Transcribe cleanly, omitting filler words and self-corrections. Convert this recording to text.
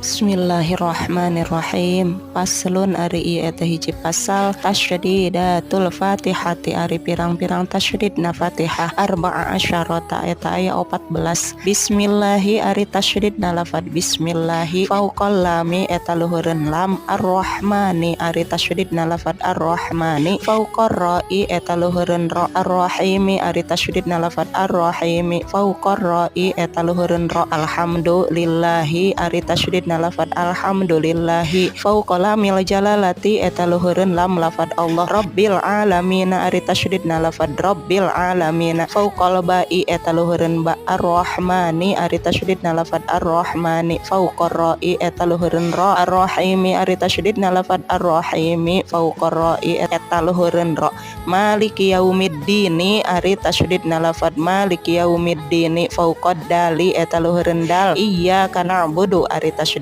Bismillahirrahmanirrahim. Faslun, ari ieu eta hiji pasal. Tasydidatul Fatihati, ari pirang-pirang tasydid na Fatihah. Arba'a asyarata, eta aya 14. Bismillahi, ari tasydid na lafad bismillahi. Fauqal lami, eta luhureun lam. Arrahmani, ari tasydid na lafad arrahmani. Fauqar ra'i, eta luhureun ra. Arrahimi, ari tasydid na lafad arrahimi. Fauqar ra'i, eta luhureun ra. Alhamdulillahi, ari tasydid na lafad alhamdulillahi. Fauqa lamil jalalati, eta luhureun lam lafad Allah. Rabbil alamin, ari tasydid na lafad rabbil alamin. Fauqal ba'i, eta luhureun ba. Arrahmani, ari tasydid na lafad arrahmani. Fauqar ra'i, eta luhureun ra. Arrahimi, ari tasydid na lafad arrahimi. Fauqar ra'i, eta luhureun ra. Maliki yaumiddini, ari tasydid na lafad maliki yaumiddini. Fauqad dali, eta luhureun dal. Iyyaka na'budu, ari tasydid